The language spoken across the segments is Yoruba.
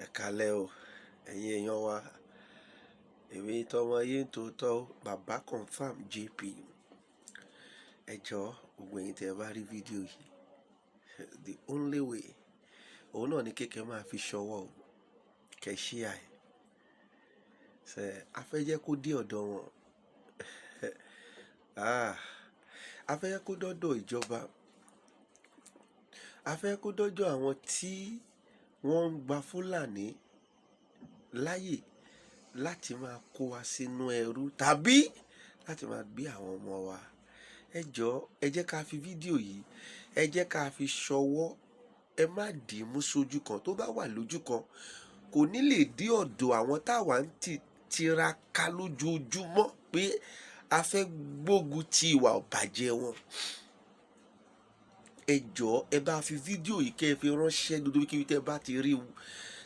Ẹ káalẹ́ o, ẹ̀yin èèyàn wa. Èmi tọmọ yín tòótọ́ o, Bàbá Confirm JP. Ẹ jọ̀ọ́, gbogbo ẹ̀yin tí ẹ bá rí fídíò yìí, the only way, òun náà ni kékeré máa fi ṣọwọ́ o, kẹ́ share ẹ̀. Ṣé a fẹ́ jẹ́ kó dé ọ̀dọ̀ wọn? Ah, a fẹ́ jẹ́ kó dọ́dọ̀ ìjọba. A fẹ́ kó dọ́dọ̀ àwọn tí wọ́n ń gba Fúlàní láyè láti máa kó wa sínú ẹrú tàbí láti máa gbé àwọn ọmọ wa. Ẹ jọ̀ọ́, ẹ jẹ́ ká fi fídíò yìí, ẹ jẹ́ ká fi ṣọwọ́. Ẹ má dì í mú sójú kan. Tó bá wà lójú kan, kò ní lè dé ọ̀dọ̀ àwọn táwa ń tiraka lójoojúmọ́ pé a fẹ́ gbógun ti ìwà ìbàjẹ́ wọn. Ẹ jọ̀ọ́, ẹ bá fi fídíò yìí kẹ́ ẹ fi ránṣẹ́ gbogbo ibikíbi tẹ́ ẹ bá ti rí,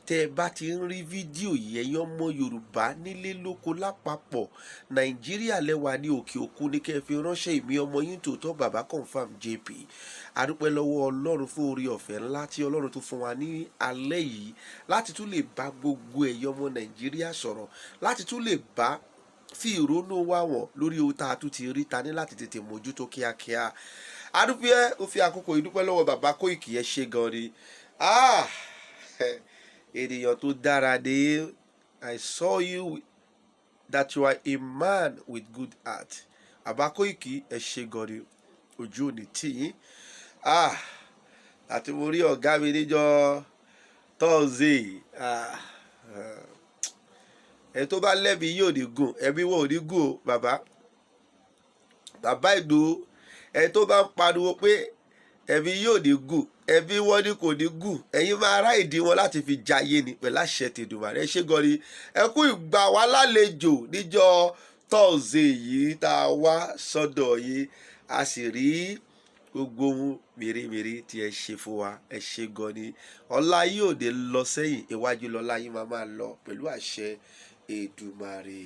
tẹ́ ẹ bá ti ń rí fídíò yìí. Ẹ̀yin ọmọ Yorùbá nílé lóko lápapọ̀, Nàìjíríà lẹ́wà ní òkè òkun ní kẹ́ ẹ fi ránṣẹ́. Èmi ọmọ yín tòótọ́, Bàbá Confirm JP. A dúpẹ́ lọ́wọ́ Ọlọ́run fún oore ọ̀fẹ́ ńlá tí Ọlọ́run tún fún wa ní alẹ́ yìí láti tún lè bá gbogbo ẹ̀yin ọmọ Nàìjíríà sọ̀rọ̀, láti tún lè bá fi ìrònú wa wọ̀n lórí ohun tá a tún ti rí ta ní láti tètè mójútó kíákíá. A dúpẹ́, ó fi àkókò yìí dúpẹ́ lọ́wọ́ Bàbá Kóìkì. Ẹ ṣé gan ni. Ah, ènìyàn tó dára dé. I saw you that you are a man with good heart. Bàbá Kóìkì, ẹ ṣé gan ni, ojú ò ní tì yín. Ah, àti mo rí ọ̀gá mi níjọ́ Thursday. Ah, ẹ tó bá lẹ́bi yóò ní gùn, ẹ̀mí wọn ò ní gùn o. Bàbá, bàbá Ìgbòho, ẹ tó bá ń pariwo pé ẹ̀mí yóò ní gùn, ẹbí wọn ní kò ní gùn, ẹ̀yin máa rá ìdí wọn láti fi jayé ni pẹ̀lú àṣẹ tèdùmàrè. Ẹ ṣé gan ni, ẹ kú ìgbà wa lálejò níjọ́ Thursday yìí tá a wá sọ́dọ̀ yìí, a sì rí gbogbo ohun mèremère tí ẹ ṣe fún wa. Ẹ ṣé gan ni. Ọlá yìí ò dé lọ sẹ́yìn, iwájú lọ́lá yín máa máa lọ pẹ̀lú àṣẹ Èdùmàrè.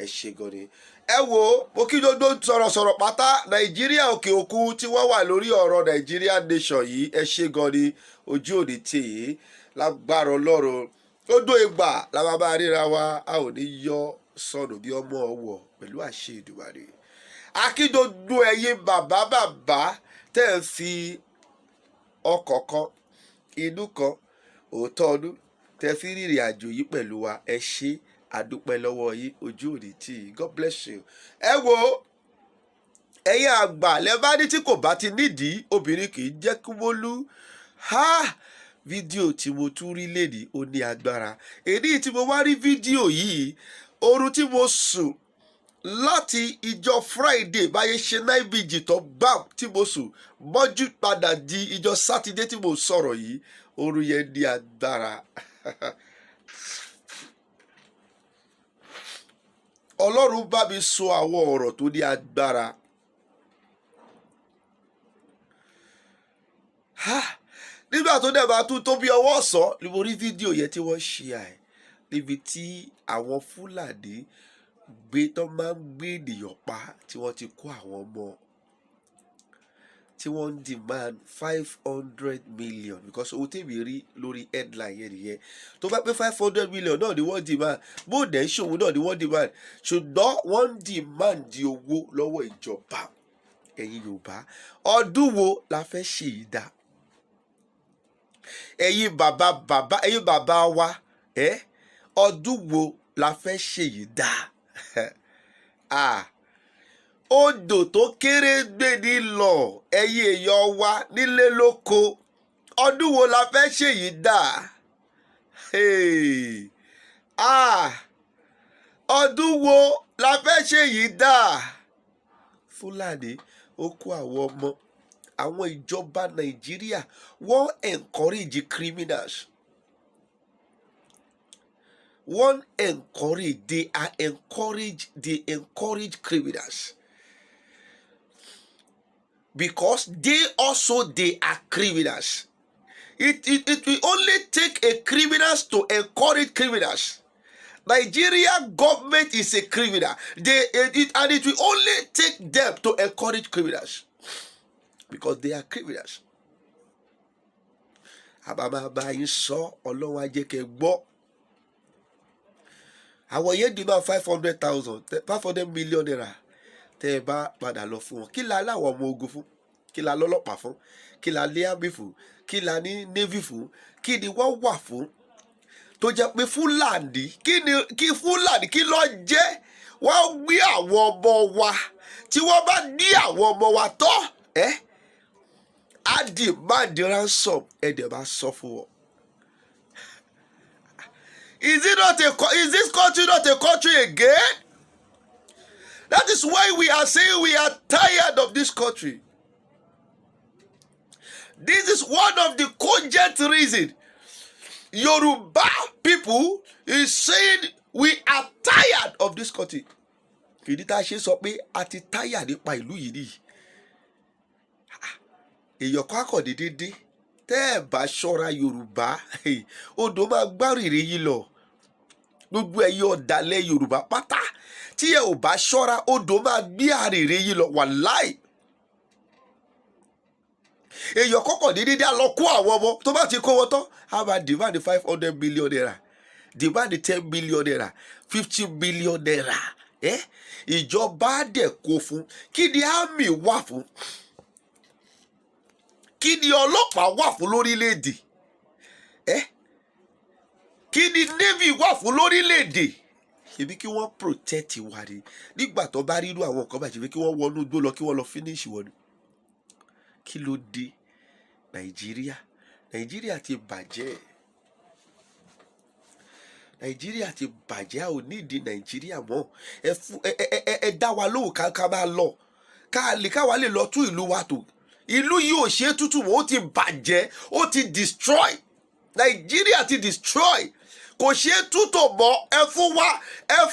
Ẹ ṣé gan ni. Ẹ wo, mo kí gbogbo sọ̀rọ̀sọ̀rọ̀ pátá Nàìjíríà, òkè òkun tí wọ́n wà lórí ọ̀rọ̀ Nàìjíríà nation yìí. Ẹ ṣé gan ni, ojú òní tì yín lágbára Ọlọ́run. Gbogbo ìgbà la máa bá ríra wa, a ò ní yọ sọnù bí ọmọ ọwọ́ pẹ̀lú àṣẹ Èdùmàrè. Akí gbogbo ẹ̀yin bàbá bàbá tẹ́ ẹ fi ọkọ̀ kan, inú kan, òótọ́ ọdún tẹ́ fi rìnrìn àjò yìí pẹ̀lú wa. Ẹ ṣé, àdúpẹ́ lọ́wọ́ yín, ojú òní tì í. God bless you. Ẹ wo, ẹ̀yin àgbà lẹ́ bá ní tí kò bá ti nídìí, obìnrin kì í jẹ́ kí wọ́n ha. Fídíò tí mo tún rí lénìí, ó ní agbára. Èyí tí mo wá rí fídíò yìí, oorun tí mo sùn láti ìjọ Friday báyé ṣe nine bg tó gbàm tí mo sùn mọ́jú padà di ìjọ Sátidé tí mo sọ̀rọ̀ yìí, oorun yẹn ní agbára. Ọlọ́run bá mi sọ àwọn ọ̀rọ̀ tó ní agbára. Nígbà tó dẹ̀ máa tún tó bí ọwọ́ ọ̀sán ni mo rí fídíò yẹn tí wọ́n ṣe àì níbi tí àwọn Fúlàní gbé tó máa ń gbé ènìyàn pa, tí wọ́n ti kó àwọn ọmọ, tí wọ́n ń demand 500 million, because owó tèmi rí lórí headline yẹn nìyẹn. Tó bá pé 500 million náà ni wọ́n demand, bó dẹ̀ ń ṣòwò náà ni wọ́n demand, ṣùgbọ́n wọ́n ń demand owó lọ́wọ́ ìjọba. Ẹ̀yin Yorùbá, ọdún wo la fẹ́ ṣe yìí dá? Ẹ̀yin bàbá bàbá, ẹ̀yin bàbá wa, ẹ̀ ọdún wo la fẹ́ ṣe yìí dá? Ah, odò tó kéré gbé ní lọ. Ẹ̀yin èèyàn wa nílé lóko, ọdún wo la fẹ́ ṣe yìí dá? Hey. Ah, ọdún wo la fẹ́ ṣe yìí dá? Fúlàní ó kó àwọn ọmọ. Àwọn ìjọba Nàìjíríà, wọ́n encourage criminals, wọ́n encourage, they are encourage, they encourage criminals because they also, they are criminals. It will only take a criminals to encourage criminals. Nigeria government is a criminal. They it, it, and it will only take them to encourage criminals because they are criminals. Àbá máa bá yín sọ, Ọlọ́run á jẹ́ kẹ́ gbọ́. Àwọn yẹn demand 500,000, ₦500 million. Tẹ́ ẹ bá padà lọ fún wọn, kí la láwọn ọmọ ogun fún? Kí la lọ́lọ́pàá fún? Kí la ní army fún? Kí la ní navy fún? Kí ni wọ́n wà fún tó jẹ́ pé Fúlàní, kí ni kí Fúlàní kí ló jẹ́? Wọ́n gbé àwọn ọmọ wa. Tí wọ́n bá ní àwọn ọmọ wa tọ́ ẹ́, á demand ransom, ẹ̀ dẹ̀ máa sọ fún wọn. Is it not a is this country not a country again? That is why we are saying we are tired of this country. This is one of the cogent reasons Yoruba people is saying we are tired of this country. Ìdí tá a ṣe sọ pé a ti tire nípa ìlú yìí nìyí. Èèyàn kan akọ̀dédé dé. Tẹ́ ẹ̀ bá ṣọ́ra, Yorùbá, odò máa gbárìrì yín lọ. Gbogbo ẹ̀yin ọ̀dàlẹ̀ Yorùbá pátá, tí ẹ ò bá ṣọ́ra, odò máa gbé àrèrè yín lọ, wàláì. Èèyàn kọ́kọ́ dédé dé, á lọ kó àwọn ọmọ. Tó bá ti kó wọn tán, á máa demand ₦500 million, demand ₦10 million, ₦50 million. Ẹ ìjọba dẹ̀ kó fún. Kí ni army wà fún? Kí ni ọlọ́pàá wà fún lórílẹ̀‐èdè ẹ? Kí ni navy wà fún lórílẹ̀‐èdè? Ṣebí kí wọ́n protect wa ni. Nígbà tó bá rírú àwọn nǹkan báyìí, ṣebí kí wọ́n wọnú igbó lọ, kí wọ́n lọ finish wọn ni. Kí ló dé? Nàìjíríà, Nàìjíríà ti bàjẹ́. Nàìjíríà ti bàjẹ́. A ò nídìí Nàìjíríà mọ́. Ẹ fún ẹ ẹ ẹ ẹ dá wa lóhùn, ká máa lọ, ká lè káwa lè lọ tún ìlú wa tò. Ìlú yìí ò ṣe é tútù mọ́. Ó ti bàjẹ́, ó ti destroy. Nàìjíríà ti destroy, kò ṣe é tútò mọ́. Ẹ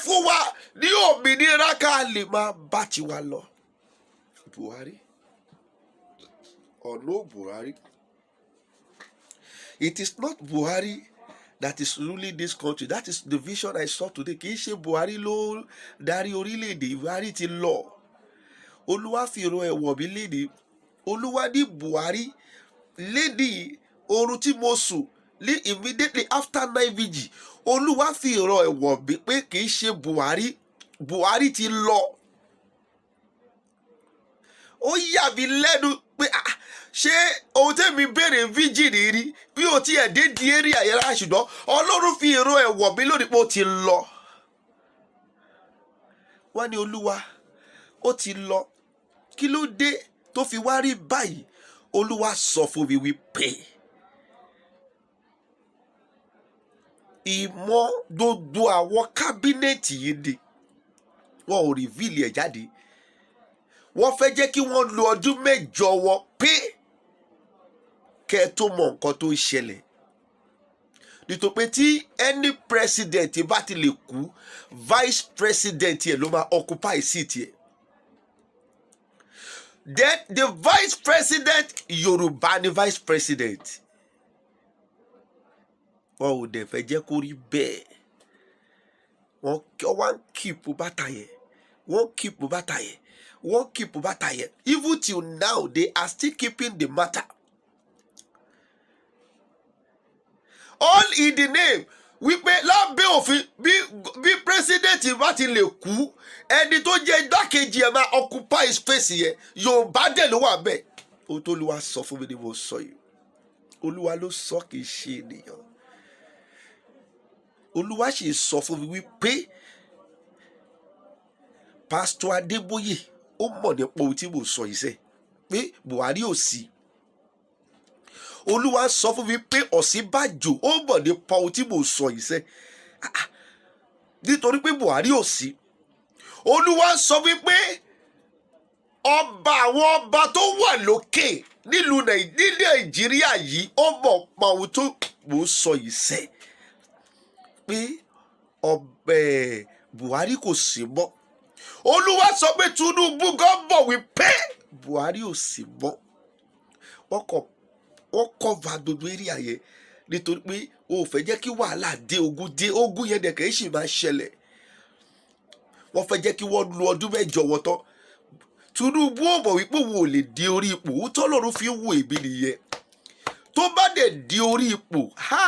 fún wa ní òmìnira ká lè máa bá tiwa lọ. Buhari or no Buhari, it is not Buhari that is ruling this country. That is the vision I saw today. Kì í ṣe Buhari ló darí orílẹ̀-èdè. Buhari ti lọ. Olúwa fi ìró ẹ̀wọ̀n mi léde. Olúwa ní Buhari lédi. Oorun tí mo sùn ní immediately after night vigil, Olúwa fi ìró ẹ̀wọ̀n mi pé kì í ṣe Buhari, Buhari ti lọ. Ó yà mí lẹ́nu pé, ah, ṣé ohun tẹ́mi béèrè vigil rí bí o tiẹ̀ dé di eré àyẹ̀rá, ṣùgbọ́n Ọlọ́run fi ìró ẹ̀wọ̀n mi lónìí pé ó ti lọ. Wọ́n ní, "Olúwa, ó ti lọ, kí ló dé tó fi wá rí báyìí?" Olúwa sọ fún mi wípé ìmọ̀ gbogbo àwọn cabinet yìí ni wọn ò reveal ẹ̀ jáde. Wọ́n fẹ́ jẹ́ kí wọ́n lo ọdún 8 wọn pé kẹ́ ẹ tó mọ nǹkan tó ń ṣẹlẹ̀, nítorí pé tí any president bá ti lè kú, vice president yẹn ló máa occupy seat yẹn. Then the vice president, Yorùbá ni vice president. Wọn ò dẹ̀ fẹ́ jẹ́ kó rí bẹ́ẹ̀. Wọ́n wá ń keep matter yẹn, wọ́n keep matter yẹn, wọ́n keep matter yẹn. Even till now, they are still keeping the matter, all in the name wípé lábẹ́ òfin, bí president bá ti lè kú, ẹni tó jẹ́ igbákejì ẹ̀ máa occupy space yẹn. Yorùbá dẹ̀ ló wà bẹ́ẹ̀. Ohun tó Olúwa sọ fún mi ni mo sọ yìí. Olúwa ló sọ, kì í ṣe ènìyàn. Olúwa sì sọ fún mi wípé Pásítọ̀ Adébóyè, ó mọ̀ nípa ohun tí mo sọ yìí sẹ́, pé Buhari ò sí. Olúwa sọ fún mi pé Ọ̀ṣínbàjò, ó mọ̀ nípa ohun tí mo sọ yìí sẹ́, nítorí pé Buhari ò sí. Olúwa sọ wípé ọba àwọn ọba tó wà lókè nílùú Nàìjíríà yìí, ó mọ̀ pa ohun tó mò ń sọ yìí sẹ́, pé ọbẹ̀ Buhari kò sí mọ́. Olúwa sọ pé Tinubu gan bọ̀ wípé Buhari ò sí mọ́. Wọ́n kọ̀, wọ́n cover gbogbo area yẹn nítorí pé o ò fẹ́ jẹ́ kí wàhálà dé, ogun dé. Ogun yẹn dẹ̀ kẹ́ sì máa ṣẹlẹ̀. Wọ́n fẹ́ jẹ́ kí wọ́n lu ọdún 8 wọn tán. Tinubu ò mọ̀ wípé òun ò lè dé orí ipò. Òun tọ́lọ́run fi ń wo èmi nìyẹn. Tó bá dẹ̀ di orí ipò ha,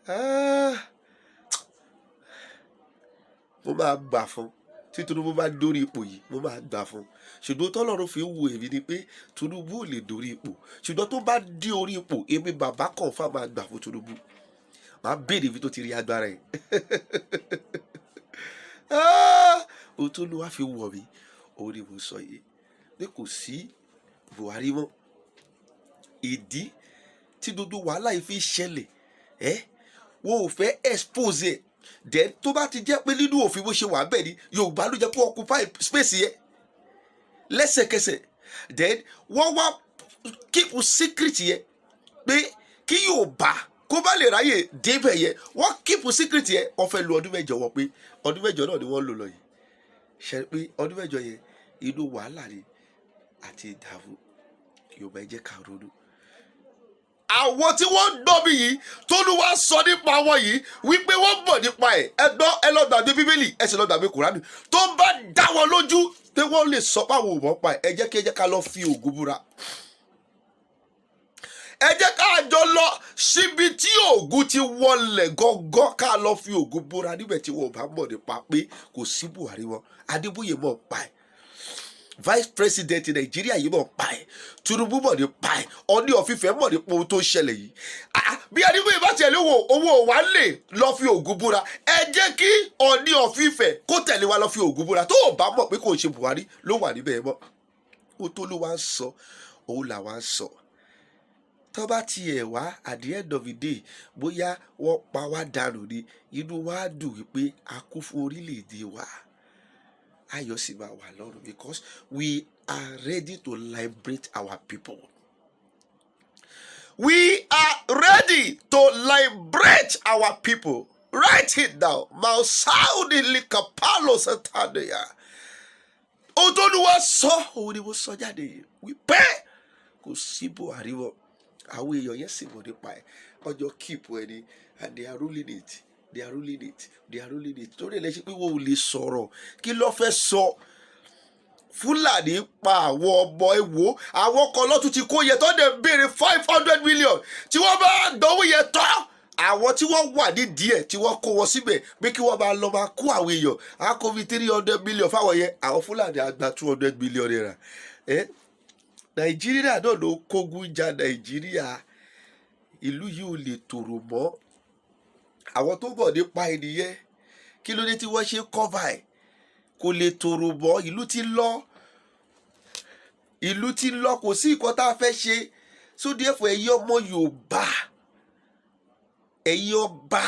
ah, mo máa gbà fún. Tí Tinubu bá dórí ipò yìí, mo máa gbà fún. Ṣùgbọ́n tọ́lọ́run fi ń wo èmi ni pé Tinubu ò lè dórí ipò. Ṣùgbọ́n tó bá dé orí ipò, èmi bàbá confam máa gbà fún Tinubu. Máa béèrè ibi tó ti rí agbára ẹ̀. Ah! Ohun tó ló wá fi wọ̀ mí, òun ni mo sọ yìí pé kò sí Buhari mọ́. Ìdí tí gbogbo wàhálà yìí fi ṣẹlẹ̀ ẹ́, wọn ò fẹ́ expose ẹ̀. Then tó bá ti jẹ́ pé nínú òfin bó ṣe wà bẹ́ẹ̀ ni, Yorùbá ló jẹ́ kó occupy space yẹn lẹ́sẹ̀kẹsẹ̀. Then wọ́n wá keep secret yẹn pé kí Yorùbá kó bá lè ráyè débẹ̀ yẹn. Wọ́n keep secret yẹn. Wọ́n fẹ́ lu ọdún 8 wọ́n pé ọdún 8 náà ni wọ́n lò lọ yìí. Ṣe pé ọdún 8 yẹn, inú wàhálà ni àti ìdààmú. Yorùbá, ẹ jẹ́ ká ronú. Àwọn tí wọ́n gbọ́ mi yìí, t'Olúwa sọ nípa wọn yìí wípé wọ́n bọ̀ nípa ẹ̀, ẹ gbọ́, ẹ lọ gbàgbé Bíbélì, ẹ sì lọ gbàgbé Kùránì. Tó bá dá wọn lójú pé wọ́n lè sọ pé àwọn ò mọ̀ pa ẹ̀, ẹ jẹ́ ká lọ fi Ògún búra. Ẹ jẹ́ ká jọ lọ síbi tí Ògún ti wọlẹ̀ gọ́gọ́, ká lọ fi Ògún búra níbẹ̀. Tí wọn ò bá mọ̀ nípa pé kò sí Buhari wọn, Adébóyè mọ̀ pa ẹ̀, vice president Nàìjíríà yìí mọ̀ pa ẹ̀, Tinubu mọ̀ nípa ẹ̀, Ọọ̀ni of Ifẹ̀ mọ̀ nípa ohun tó ń ṣẹlẹ̀ yìí. Ah, bí Adébóyè bá tiẹ̀ léwo owó wa lè lọ fi Ògún búra, ẹ jẹ́ kí Ọọ̀ni of Ifẹ̀ kó tẹ̀lé wa lọ fi Ògún búra. Tó o bá mọ̀ pé kò ń ṣe Buhari ló wà níbẹ̀ mọ́, ohun tó ló wá ń sọ, òun làwa ń sọ. Tó bá tiẹ̀ wá, at the end of the day, bóyá wọ́n pa wá dànù ni, inú wa á dùn wípé a kú fún orílẹ̀-èdè wa. Ayọ̀ sì máa wà lọ́run because we are ready to liberate our people. We are ready to liberate our people. Write it down. Mausaudi likapalo satania. Ohun tó ní wá sọ, òun ni mo sọ jáde yìí wípé kò sí Buhari mọ́. Àwọn èèyàn yẹn sì mọ̀ nípa ẹ̀. Ọjọ́ keep ẹni and they are ruling it, they are ruling it, they are ruling it. Torí ẹ̀ lẹ́sìn pé wọ́n ò lè sọ̀rọ̀. Kí ló fẹ́ sọ? Fúlàní pa àwọn ọmọ ewo, àwọn kan lọ́tún ti kó yẹ tó dẹ̀ béèrè 500 million. Tí wọ́n bá dánwó yẹn tán, àwọn tí wọ́n wà nídìí ẹ̀, tí wọ́n kó wọn síbẹ̀ pé kí wọ́n máa lọ máa kó àwọn èèyàn, á kó fi 300 million fáwọn yẹn. Àwọn Fúlàní á gba ₦200 million. Ẹ Nàìjíríà náà ló kógun ja Nàìjíríà. Ìlú yìí ò lè tòrò mọ́. Àwọn tó bọ̀ nípa ènìyàn, kí ló dé tí wọ́n ṣe cover ẹ̀? Kò lè tòrò mọ́. Ìlú ti lọ, ìlú ti lọ. Kò sí nǹkan tá a fẹ́ ṣe. So therefore, ẹ̀yin ọmọ Yorùbá, ẹ̀yin ọba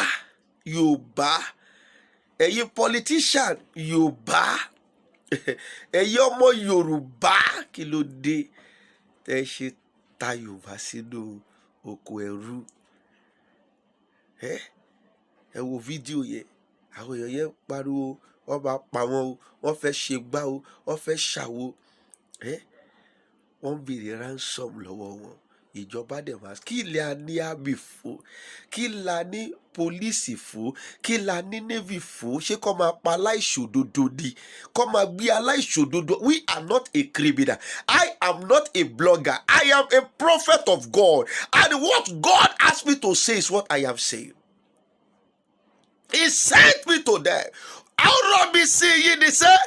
Yorùbá, ẹ̀yin politician Yorùbá, ẹ̀yin ọmọ Yorùbá, kí ló dé tẹ́ ṣe ta Yorùbá sínú oko ẹrú? Ẹ wo fídíò yẹn. Àwọn èèyàn yẹn pariwo, wọ́n máa pa wọ́n o, wọ́n fẹ́ ṣe gbá o, wọ́n fẹ́ ṣàwo. Ẹ wọ́n ń béèrè ransom lọ́wọ́ wọn. Ìjọba dẹ̀ máa kí la ní army fún? Kí la ní police fún? Kí la ní navy fún? Ṣé kọ́ máa pa aláìṣòdodo ni? Kọ́ máa gbé aláìṣòdodo? We are not a criminal. I am not a blogger. I am a prophet of God, and what God asked me to say is what I am saying. He sent me to them. Ó rán mi sí yín ni sẹ́.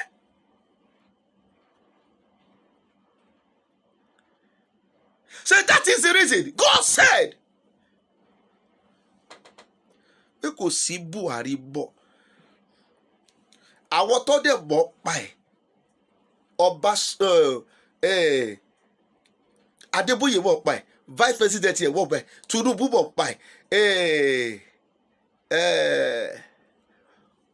So that is the reason God said pé kò sí Buhari bọ̀. Àwọn tó dẹ̀ mọ̀ pa ẹ̀, ọba Adébóyè mọ̀ pa ẹ̀, vice president ẹ̀ mọ̀ pa ẹ̀, Tinubu mọ̀ pa ẹ̀,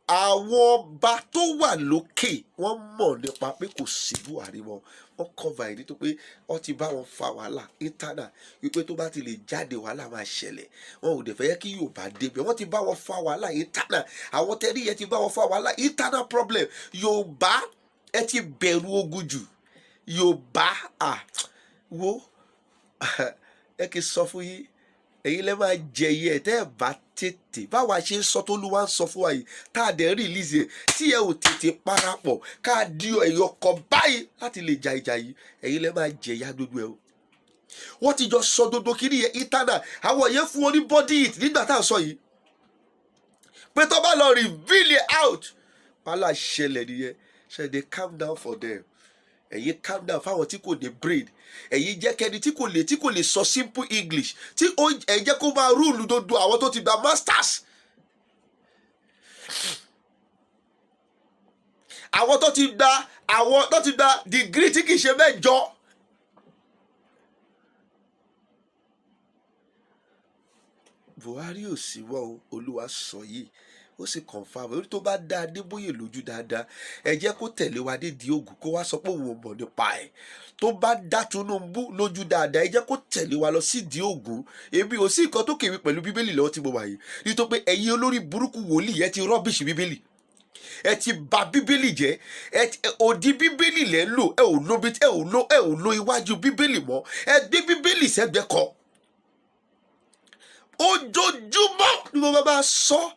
àwọn ọba tó wà lókè, wọ́n mọ̀ nípa pé kò sí Buhari mọ́. Wọ́n cover ẹ̀ nítorí pé wọ́n ti bá wọn fa wàhálà internal wípé tó bá ti lè jáde, wàhálà máa ṣẹlẹ̀. Wọn ò dẹ̀ fẹ́ yẹ kí Yorùbá débẹ̀. Wọ́n ti bá wọn fa wàhálà internal. Àwọn tẹ́lẹ̀ yẹn ti bá wọn fa wàhálà internal problem. Yorùbá, ẹ ti bẹ̀rù ogun jù. Yorùbá, ah, wo, ẹ kì í sọ fún yín, ẹ̀yin lẹ́ máa jẹ iye ẹ̀ tẹ́ ẹ̀ bá tètè. Báwa ṣe ń sọ tó ló wá ń sọ fún wa yìí, tá a dẹ̀ release ẹ̀, tí ẹ ò tètè parapọ̀ ká di ẹ̀yọ kan báyìí láti lè ja ìjà yìí, ẹ̀yin lẹ́ máa jẹ ìyà gbogbo ẹ̀ o. Wọ́n ti jọ sọ gbogbo kiri yẹn internal. Àwọn yẹn fún wọn ní body it nígbà tá à ń sọ yìí, pé tó bá lọ reveal it out, wàhálà ṣẹlẹ̀ nìyẹn. Ṣe they calm down for them. Ẹ̀yin calm down fáwọn tí kò ní brain. Ẹ̀yin jẹ́ kẹ́ni tí kò lè sọ simple English tí ó ẹ̀ jẹ́ kó máa rule gbogbo àwọn tó ti gba masters, àwọn tó ti gba degree tí kì í ṣe 8. Buhari ò sí wọ́n o. Olúwa sọ yìí, ó sì confirm orí tó bá dá Adébóyè lójú dáadáa. Ẹ jẹ́ kó tẹ̀lé wa dédìí ògùn, kó wá sọ pé òun ò mọ̀ nípa ẹ̀. Tó bá dá Tinubu lójú dáadáa, ẹ jẹ́ kó tẹ̀lé wa lọ sídìí ògùn. Èmi ò sí nǹkan tó kèwé pẹ̀lú Bíbélì lọ́wọ́ tí mo wà yìí, nítorí pé ẹ̀yin olórí burúkú wòlíì, ẹ ti rubbish Bíbélì, ẹ ti bà Bíbélì jẹ́. Òdì Bíbélì lẹ́ ń lò. Ẹ ò lo ẹ ò lo ẹ ò lo iwájú Bíbélì mọ́. Ẹ gbé Bíbélì sẹ́gbẹ̀ẹ́ kan. Ojoojúmọ́ ni mo bá sọ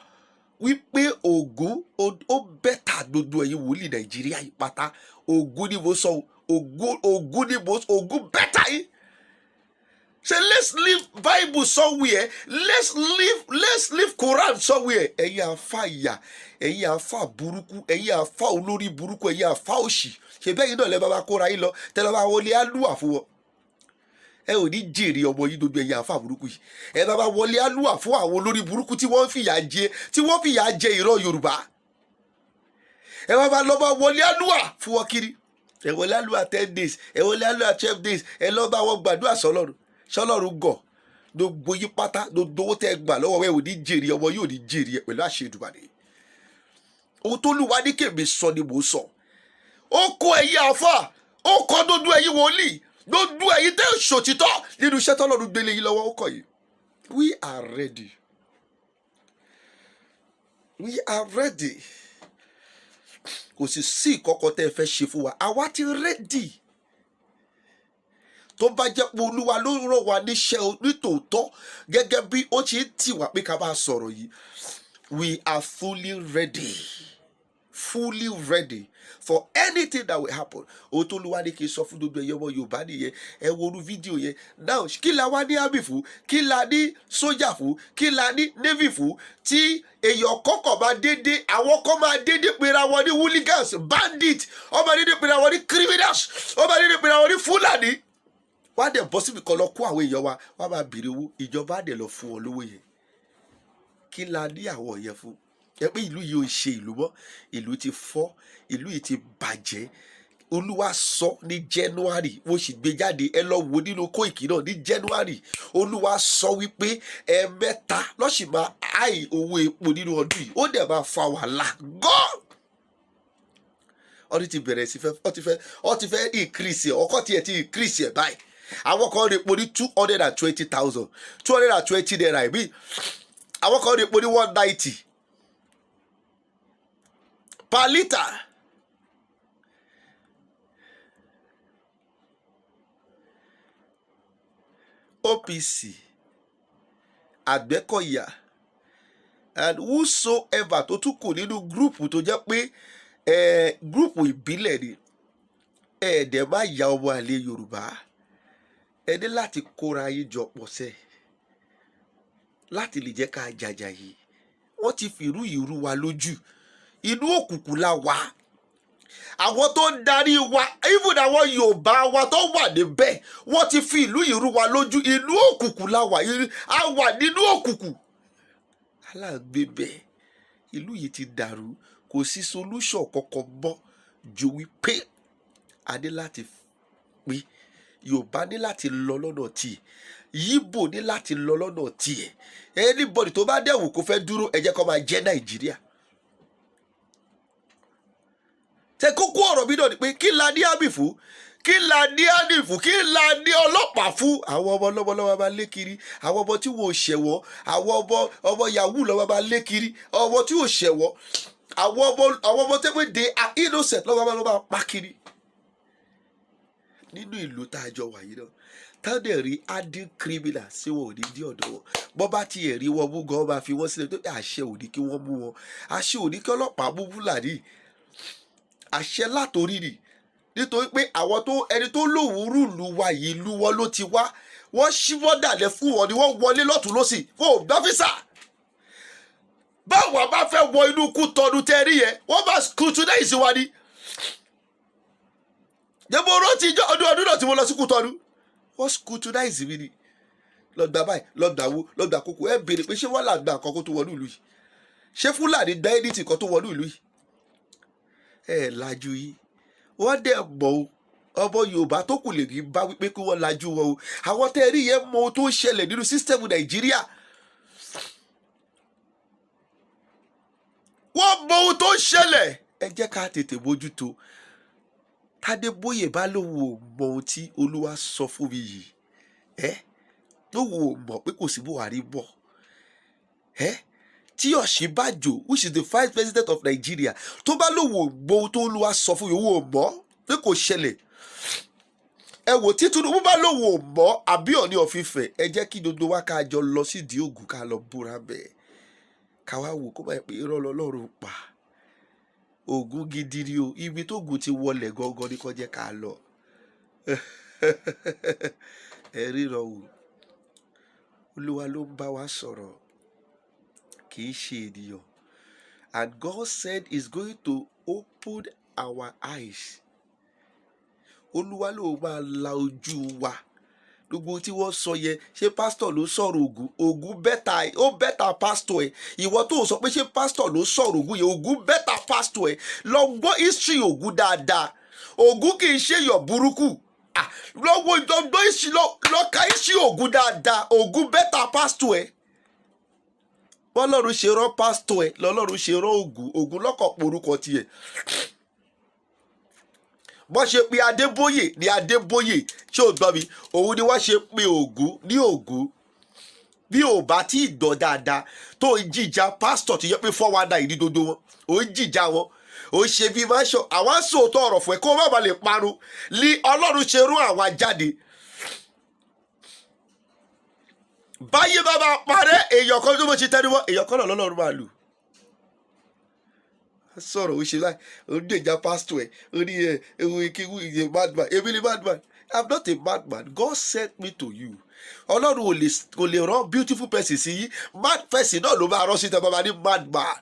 wípé Ògún ó better gbogbo ẹ̀yin wòlíì Nàìjíríà yìí pátá. Ògún ni mo sọ, Ògún, Ògún ni mo, Ògún better yìí. Say let's leave Bible somewhere, let's leave Quran somewhere. Ẹ̀yin àfa ìyà, ẹ̀yin àfa burúkú, ẹ̀yin àfa olórí burúkú, ẹ̀yin àfa òṣì, ṣe bẹ́ẹ̀ yín náà lẹ́ bá bá kóra yín lọ tẹ́lẹ̀ bá wọlé alúwà fún wọn. Ẹ ò ní jèrè ọmọ yín. Gbogbo ẹ̀yin àfa burúkú yìí, ẹ bá bá wọlé alúwà fún àwọn olórí burúkú tí wọ́n fìyà jẹ ìran Yorùbá. Ẹ bá bá lọ bá wọlé alúwà fún wọn kiri. Ẹ wọlé alúwà 10 days, ẹ wọlé alúwà 12 days, ẹ lọ bá wọn gbàdúrà sọ́lọ́run. Sọ́lọ́run gọ̀ gbogbo yín pátá. Gbogbo owó tẹ́ ẹ gbà lọ́wọ́, ẹ ò ní jèrè ọmọ yóò ní jèrè ẹ pẹ̀lú àṣẹ Èdùmàrè. Ohun tó lùwà ní kèmí sọ ni mò ń sọ. Ó kó ẹ̀yin àáfà, ó kọ́ gbogbo ẹ̀yin wòlíì, gbogbo ẹ̀yin tẹ́ ń ṣòtítọ́ nínú iṣẹ́ tọ́lọ́run gbélé yín lọ́wọ́, ó kọ̀ yìí. We are ready, we are ready. Kò sì sí ìkọ́kọ́ tẹ́ ẹ fẹ́ ṣe fún wa, àwa ti ready. Tó bá jẹ́ pé Olúwa ló rọ̀ wá níṣẹ́ nítòótọ́, gẹ́gẹ́ bí ó ṣe ń tì wá pé ká bá sọ̀rọ̀ yìí, we are fully ready, fully ready for anything that will happen. Ohun tó Olúwa ní kí n sọ fún gbogbo ẹ̀yọ́ ọmọ Yorùbá nìyẹn. Ẹ wo orú fídíò yẹn now. Kí la wá ní army fún? Kí la ní sójà fún? Kí la ní navy fún, tí èèyàn kọ́kọ́ máa dédé, àwọn kan máa dédé pera wọn ní hooligans, bandit, wọ́n máa dédé pera wọn ní criminals, wọ́n máa dédé pera wọn ní Fúlàní, wọ́n á dẹ̀ bọ́ síbi kan lọ kó àwọn èèyàn wa, wọ́n á máa béèrè owó, ìjọba á dẹ̀ lọ fún wọn lówó yẹn? Kí la ní àwọn yẹn fún? Ẹ pé ìlú yìí ò ṣe ìlú mọ́. Ìlú ti fọ́, ìlú yìí ti bàjẹ́. Olúwa sọ ní January, mo sì gbé jáde, ẹ lọ wo nínú Kóìkì náà ní January. Olúwa sọ wípé ẹ̀ẹ̀mẹ́ta lọ́sì máa hike owó epo nínú ọdún yìí, ó dẹ̀ máa fa wàhálà gan. Ọdún ti bẹ̀rẹ̀ sí fẹ́, ọ ti fẹ́ increase ẹ̀, ọkọ̀ tiẹ̀ ti increase ẹ̀ báyìí. Àwọn kan rí epo ní 220,000, ₦220 ìbí. Àwọn kan rí epo ní 190 per litre. OPC, Àgbẹ̀kọ̀yà and whosoever tó tún kù nínú group tó jẹ́ pé group ìbílẹ̀ ni, ẹ̀ẹ́dẹ̀ má ya ọmọ àlè Yorùbá. Ẹ ní láti kóra yín jọ pọ̀ sẹ́ láti lè jẹ́ ká jàjà yìí. Wọ́n ti fìrú ìrú wa lójú. Inú òkùnkùn la wà. Àwọn tó ń darí wa, even àwọn Yorùbá wa tó wà níbẹ̀, wọ́n ti fi ìlú ìrú wa lójú. Inú òkùnkùn la wà, a wà nínú òkùnkùn aláǹgbé bẹ́ẹ̀. Ìlú yìí ti dàrú, kò sí solution kankan mọ́ ju wípé a ní láti pín. Yorùbá ní láti lọ lọ́nà tiẹ̀, Yíbò ní láti lọ lọ́nà tiẹ̀. Anybody tó bá dẹ̀wò kó fẹ́ dúró, ẹ jẹ́ kó máa jẹ́ Nàìjíríà. Tẹ kókó ọ̀rọ̀ mi náà ni pé, kí la ní army fún? Kí la ní army fún? Kí la ní ọlọ́pàá fún? Àwọn ọmọ ọlọ́mọ lọ́wọ́ máa lé kiri, àwọn ọmọ tí wọn ò ṣẹ̀wọ̀n, àwọn ọmọ yahoo lọ́wọ́ máa lé kiri, ọmọ tí ò ṣẹ̀wọ̀n, àwọn ọmọ tẹ́ pé they are innocent lọ́wọ́ máa pa kiri nínú ìlú tá a jọ wà yìí náà. Táwọn rí adin criminal sí, wọn ò ní dí ọ̀dọ̀ wọn. Bọ́ bá tiẹ̀ rí wọn mú gan, máa fi wọ́n sílẹ̀ tó àṣẹ ò ní kí wọ́n mú wọn. Àṣẹ ò ní kí ọlọ́pàá mú Fúlàní. Àṣẹ látòrí ni. Nítorí pé àwọn tó ẹni tó lòun rule wa yìí, ìlú wọn ló ti wá. Wọ́n ṣí border lẹ̀ fún wọn ni, wọ́n wọlé lọ́tún lọ́sì, wọn ò gbá visa. Báwa bá fẹ́ wọ inú Kútọ́nù tẹ́ rí yẹn, wọ́n bá scrutinize wa ni. Jẹ́bú rántí ọdún ọdún náà tí mo lọ sí Kútọ́nù, wọ́n scrutinize mi ni. Lọ́gbà báyìí, lọ́gbà wo, lọ́gbà kókó. Ẹ béèrè pé ṣé wọ́n là gba nǹkan kó tó wọnú ìlú yìí? Ṣé Fúlàní gba anything kan tó wọnú ìlú yìí? Ẹ lajú yìí, wọ́n dẹ̀ mọ̀ o. Ọmọ Yorùbá tó kù lè rí bá wípé kí wọ́n lajú wọn o. Àwọn tẹ́ ẹ rí yẹn mọ ohun tó ń ṣẹlẹ̀ nínú system Nàìjíríà. Wọ́n mọ ohun tó ń ṣẹlẹ̀. Ẹ jẹ́ ká tètè mójútó. Tádébóyè bá lóun ò mọ ohun tí Olúwa sọ fún mi yìí, ẹ lóun ò mọ̀ pé kò sí Buhari bọ̀ ẹ. Tí Ọ̀ṣínbàjò, which is the vice president of Nigeria, tó bá lóun ò mọ ohun tó Olúwa sọ fún mi, òun ò mọ̀ pé kò ṣẹlẹ̀, ẹ wò. Tí Tinubu bá lóun ò mọ̀, àbí Ọọ̀ni of Ifẹ̀, ẹ jẹ́ kí gbogbo wa ká jọ lọ sídìí Ògùn, ká lọ búra bẹ́ẹ̀, ká wá wò kó má yẹ pé irọ́ lọ́lọ́run pa. Ògùn gidi ni o. Ibi tó gùn ti wọlẹ̀ gangan ni kò jẹ́ ká lọ. Ẹ ríran wò. Olúwa ló ń bá wa sọ̀rọ̀, kì í ṣe ènìyàn. And God said he's going to open our eyes. Olúwa ló máa la ojú wa. Gbogbo tí wọ́n sọ yẹn, ṣé pásítọ̀ ló sọ̀rọ̀ Ògún? Ògún better, ó better pásítọ̀ ẹ̀. Ìwọ tó sọ pé ṣé pásítọ̀ ló sọ̀rọ̀ Ògún yẹn, Ògún better pásítọ̀ ẹ̀. Lọ gbọ́ history Ògún dáadáa. Ògún kì í ṣe èèyàn burúkú. Ah, lọ́wọ́ gbọ́ history, lọ ka history Ògún dáadáa. Ògún better pásítọ̀ ẹ̀. Bọ́lọ́run ṣe rán pásítọ̀ ẹ̀ lọ́lọ́run ṣe rán Ògún. Ògún lọ́kọ̀ porúkọ tiẹ̀. Bọ́n ṣe pe Adébóyè ní Adébóyè, ṣé o gbọ́ mi? Òun ni wọ́n ṣe pe Ògún ní Ògún. Bí ò bá tí ì gbọ́ dáadáa, tó ń jìjà pásítọ̀ tó yẹ pé 419 ní gbogbo wọn, ò ń jìjà wọn, ò ń ṣe bí máa ń ṣọ àwọn sòótọ́ ọ̀rọ̀ fún ẹ kó má bàa lè parun ní Ọlọ́run ṣe rún àwa jáde. Báyé bá máa parẹ́, èèyàn kan tó bó ṣe tẹnu mọ́, èèyàn kan náà lọ́lọ́run máa lù. Sọ̀rọ̀ ó ṣe láì ó ń dèjà pásítọ̀ ẹ̀. Ó ní ẹ̀ ewu ike ìyè madman. Èmi ni madman? I'm not a madman. God sent me to you. Ọlọ́run kò lè rán beautiful person sí yín. Mad person náà ló máa rán sí tẹ́ bá ní madman.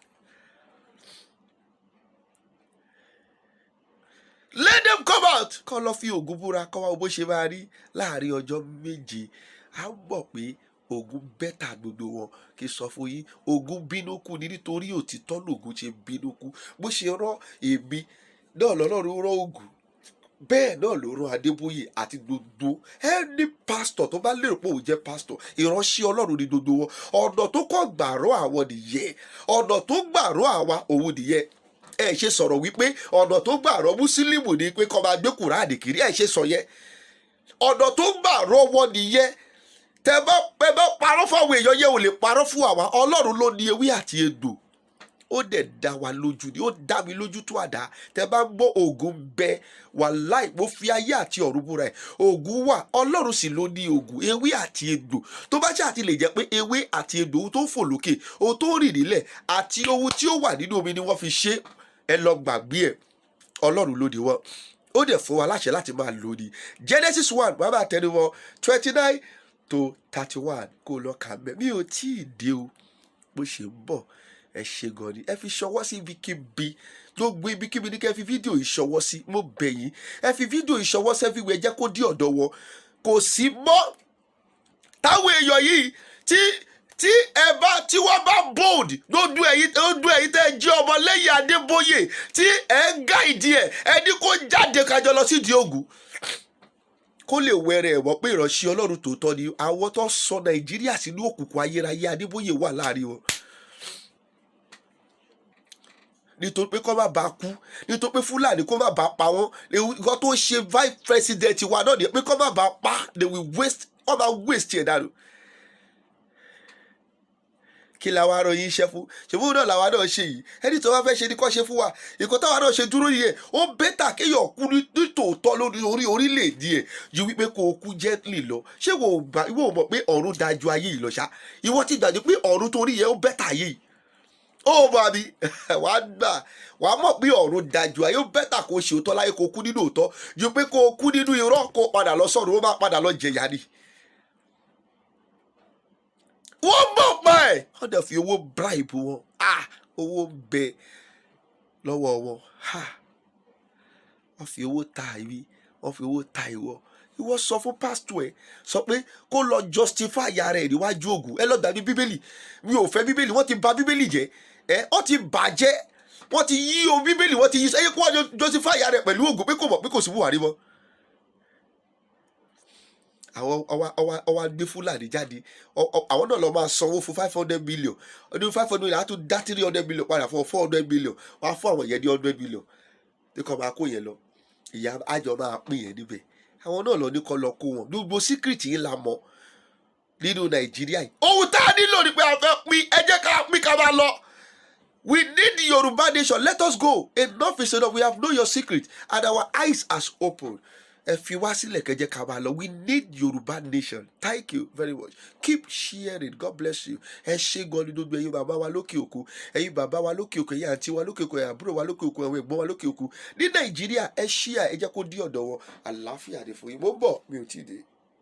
Let them come out, kọ́ lọ fi Ògún búra, kọ́ wá bó ṣe máa rí láàrin ọjọ́ 7. Á mọ̀ pé Ògún better gbogbo wọn. Kí sọ fún yín, Ògún bínú kú ni. Nítorí òtítọ́ lògún ṣe bínú kú. Bó ṣe rán èmi náà lọ́lọ́run rán Ògún, bẹ́ẹ̀ náà ló rán Adébóyè àti gbogbo ẹni pásítọ̀ tó bá lérò pé òun jẹ́ pásítọ̀. Ìránṣẹ́ Ọlọ́run ni gbogbo wọn. Ọ̀nà tó kọ́ gbà rán àwọn nìyẹn, ọ̀nà tó gbà rán àwa òun nìyẹn. Ẹ ṣe sọ̀rọ̀ wípé ọ̀nà tó gbà rán mùsùlùmí ni pé kó máa gbé Kùránì kiri. Ẹ ṣe sọ yẹn. Ọ̀nà tó gbà rán wọn nìyẹn. Tẹ bá parọ́ fún àwọn èèyàn yẹn, ò lè parọ́ fún àwa. Ọlọ́run ló ní ewé àti egbò. Ó dẹ̀ dá wa lójú ni, ó dá mi lójú tó àdá. Tẹ bá ń gbọ́ Ògún bẹ, wàláì, mo fi ayé àti ọ̀run búra ẹ̀, Ògún wà. Ọlọ́run sì ló ní Ògún, ewé àti egbò. Tó bá ṣáà ti lè jẹ́ pé ewé àti egbò, ohun tó ń fò lókè, ohun tó ń rìn nílẹ̀ àti ohun tí ó wà nínú omi ni wọ́n fi ṣe, ẹ lọ gbàgbé ẹ̀. Ọlọ́run ló ní wọ́n, ó dẹ̀ fún wa láṣẹ láti máa lò ní. Genesis 1, bàbá àtẹnumọ́, 29 to 31, kó lọ kà mẹ́. Mi ò tí ì dé o, bó ṣe ń bọ̀. Ẹ ṣe gan ni. Ẹ fi ṣọwọ́ sí ibikíbi, gbogbo ibikíbi ní kẹ́ ẹ fi fídíò yìí ṣọwọ́ sí. Mo bẹ̀ yín, ẹ fi fídíò yìí ṣọwọ́ sí everywhere. Jẹ́ kó dé ọ̀dọ̀ wọn. Kò sí mọ́ táwọn èèyàn yìí tí ẹ bá tí wọ́n bá bold. Gbogbo ẹ̀yin tẹ́ ẹ jẹ́ ọmọ lẹ́yìn Adébóyè tí ẹ ń guide ẹ̀, ẹni kó jáde kájọ lọ sídìí Ògún, kó lè wẹrẹ ẹ̀wọ̀n pé ìránṣẹ́ Ọlọ́run tòótọ́ ni. Àwọn tó sọ Nàìjíríà sínú òkùnkùn ayérayé, Adébóyè wà láàrin wọn. Nítorí pé kó má bàa kú, nítorí pé Fúlàní kó má bàa pa wọ́n. Nǹkan tó ṣe vice president wa náà ni pé kó má bàa pa. They will waste, wọ́n máa waste ẹ̀ dànù. Kí la wá rán yín iṣẹ́ fún? Ṣèbú náà làwa náà ṣe yìí. Ẹni tó bá fẹ́ ṣe ni kó ṣe fún wa. Ìkọ́ táwa náà ṣe dúró yìí, ó better kéèyàn kú nítòótọ́ lórí orílẹ̀-èdè ẹ̀ ju wípé kó o kú gently lọ. Ṣé ìwọ ò mọ̀ pé ọ̀run dájú ayé yìí lọ ṣá? Ìwọ ti gbàgbé pé ọ̀run torí yẹn ó better ayé yìí. Ó mọ̀ àbí wàá gbà, wàá mọ̀ pé ọ̀run dájú ayé. Ó better kó ṣe òótọ́ láyé, kó kú nínú òótọ́, ju pé kó kú nínú irọ́, kó padà lọ sọ́run, ó máa padà lọ jẹ̀yà ni. Wọ́n mọ̀ pa ẹ̀, wọ́n dẹ̀ fi owó bribe wọn. Ah, owó ń bẹ lọ́wọ́ wọn. Ha, wọ́n fi owó ta ìwí, wọ́n fi owó ta ìwọ. Ìwọ sọ fún pásítọ̀ ẹ, sọ pé kó lọ justify ara ẹ̀ níwájú Ògún. Ẹ lọ gbàgbé Bíbélì. Mi ò fẹ́ Bíbélì. Wọ́n ti bà Bíbélì jẹ́ ẹ, wọ́n ti bàjẹ́, wọ́n ti yí o Bíbélì, wọ́n ti yí. Ẹ kó wọ́n justify ara ẹ̀ pẹ̀lú Ògún pé kò mọ̀ pé kò sí Buhari mọ́. Àwọn ọwá gbé Fúlàní jáde. Àwọn náà lọ máa sanwó fún 500 million. Ọdún 500 million, á tún dá 300 million padà fún 400 million. Wọ́n á fún àwọn yẹn ní 100 million tí kò máa kó yẹn lọ. Ìyá àjọ máa pín yẹn níbẹ̀. Àwọn náà lọ ní kọ́ lọ kó wọn. Gbogbo secret yìí la mọ̀ nínú Nàìjíríà yìí. Ohun tá a nílò ni pé a fẹ́ pín. Ẹ jẹ́ ká pín, ká máa lọ. We need the Yoruba nation. Let us go. Enough is enough. We have known your secret and our eyes are open. Ẹ fi wá sílẹ̀, kẹjẹ ká máa lọ. We need Yoruba nation. Thank you very much. Keep sharing. God bless you. Ẹ ṣé gan ni, gbogbo ẹ̀yin bàbá wa lókè òkun, ẹ̀yin bàbá wa lókè òkun, ẹ̀yin àǹtí wa lókè òkun, ẹ̀yin àbúrò wa lókè òkun, ẹ̀yin ẹ̀gbọ́n wa lókè òkun ní Nàìjíríà. Ẹ share, ẹ jẹ́ kó dí ọ̀dọ̀ wọn. Àlàáfíà ni fún yín. Mo ń bọ̀, mi ò tí ì dé.